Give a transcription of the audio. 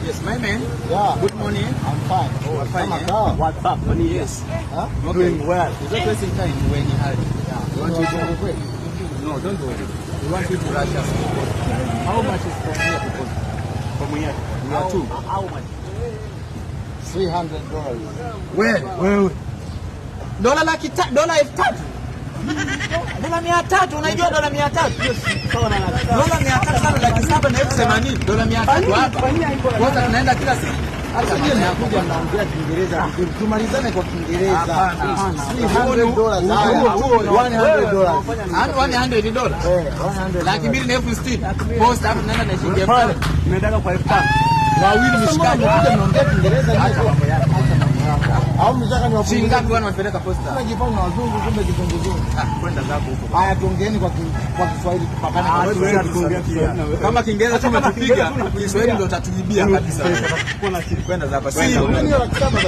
Yes, my man. Yeah. Good morning. I'm fine. Oh, fine, Kama eh? kawa. What's up, man? Yes. Huh? Okay. Doing well. It's not wasting time when you hurry. Yeah. We want you to Wazungu kweli? No, don't worry. We want you to rush us. How much is from here to Posta? From here. We are two. How much? $300. Wewe, Wewe. Dola dola 3,000. Dola 300, unajua dola 300? Sawa na laki. Dola 300 sana 780,000. Dola 300 hapa. Kwanza tunaenda kila siku. Hata nyie mnakuja mnaongea Kiingereza vizuri. Tumalizane kwa Kiingereza. Hapana. $300. Haya, $100. Yaani $100. Eh, 100. 260,000. Posta hapa tunaenda na shilingi 5,000. Nimetaka kwa 5,000. Wawili mshikaji. Mnakuja mnaongea Kiingereza nyie. Acha mambo yako. Au mnataka Shilingi niwapunguzie? ngapi bwana wanapeleka posta? Mnajifanya wazungu kumbe kizunguzungu. Ah, kwenda zako huko. Haya, tuongeeni kwa Kiswahili tupakane kwa Ah, Kiswahili. tuwezi kuongea Kiswahili na wewe. Kama Kiingereza tumetupiga, Kiswahili ndio utatuibia kabisa. Kuna kitu. Kwenda zako. Hiyo 700,000 basi.